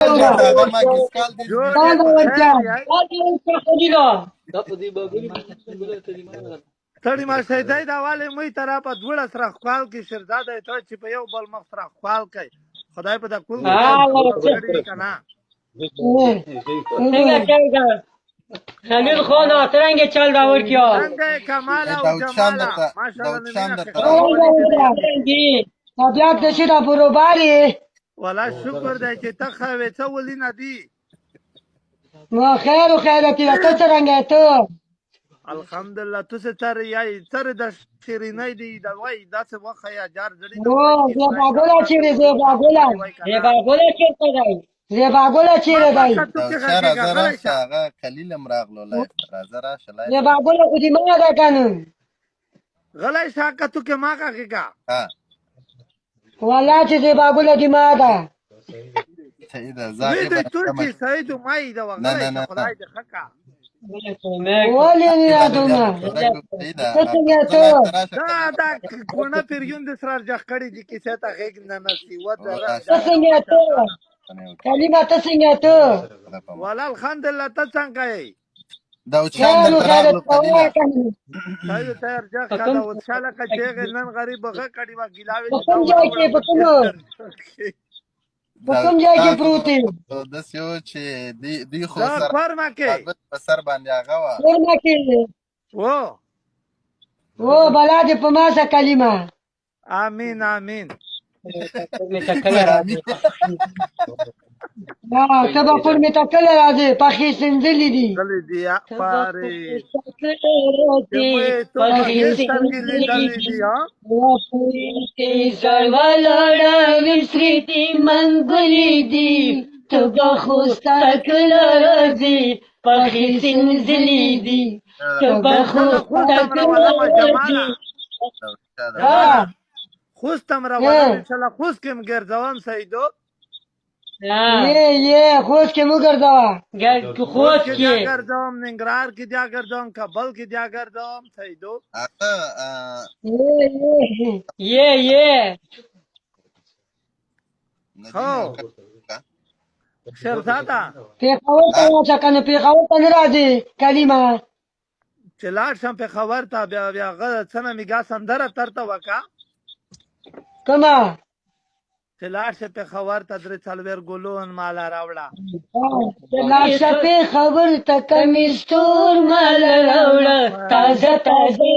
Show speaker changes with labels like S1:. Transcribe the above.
S1: هغه ما کیسکال دی.
S2: ستړي ما شیدای دا والي مې ترا په دوړه سره خپل کې شرزاده ته چې په یو بل مخ سره خپل کوي، خدای په دا کول کنه.
S3: څنګه څنګه خلیل خان څنګه چل دا ورکیا؟
S2: څنګه کمال او جمال، ماشاءالله.
S4: طبیعت د شي دا بروباري.
S2: ولا شکر دی چې ته ښه وې، څه ولي نه دي؟
S4: نو خیر او خیرت دی، ته څنګه ته؟
S2: الحمدلله. ته څه تر یای تر د شیرینۍ دی دا وای داسې وخه یا جار زړی.
S4: نو زیبا ګله چیرې؟ زیبا ګله،
S3: زیبا ګله چیرته دی؟
S4: زیبا ګله چیرې دی؟
S1: راځه راشه، هغه خلیل هم راغلو لایف ته. راځه راشه لایف.
S4: زیبا ګله خو دې ما ده کنه.
S2: غلی شه که تو کې ما غږېږه.
S4: والله چې زیبا ګله دې ما ده.
S1: صحیح ده.
S2: وی د ترکی سید ما دا وغلی شه، خدای دې ښه کا.
S4: ولې نه یادومه؟ ته څنګه ته؟
S2: دا دا کونه پیریون د سره جخ کړی دي، کیسه ته غیږ نه نسی و.
S4: ته څنګه ته کلیمه؟ ته څنګه ته؟
S2: ولا الحمدلله، ته څنګه یې؟
S1: داود شان درته راغلو قلیله.
S2: سید تیار جخ کا داود شاه لکه چې نن غریب غ کړي وا ګیلاوي.
S4: په کوم ځای کې، په کوم ځای کې پروت یې؟
S1: داسې و چې دوی خو
S2: سر کورمه کې
S1: په سر باندې هغه وه.
S4: کورمه کې
S2: و
S4: و بلا دې په ما سه کلمه.
S2: امین امین.
S4: ته به کورمې ته کله راځې؟ پخې سنځلې دي.
S2: غلې دي پارې
S3: منګولې دي، ته به خوستا کله راځې؟ پخې سنځلې دي، ته به خوستا کله راځې؟
S2: خوست هم راولم انشاءالله، خوست کې هم ګرځوم سیدو.
S4: یې یې خوست کې مو ګرځوه.
S3: خوست کې
S2: ګرځوم، ننګرهار کې بیا ګرځوم، کابل کې بیا ګرځوم سیدو.
S3: یې یې
S2: هو شرزاده،
S4: پېښور ته راشه که نه، پېښور ته نه راځې کلیمه؟
S2: چې لاړ شم پېښور ته بیا بیا هغه څه نه میګا سندره ترته وکا.
S4: کومه؟
S2: چې لاړ شې پېښور ته درې څلوېښت ګلون ماله راوړه.
S4: لاړ شه پېښور ته کمیس تور ماله راوړه، تازه تازه.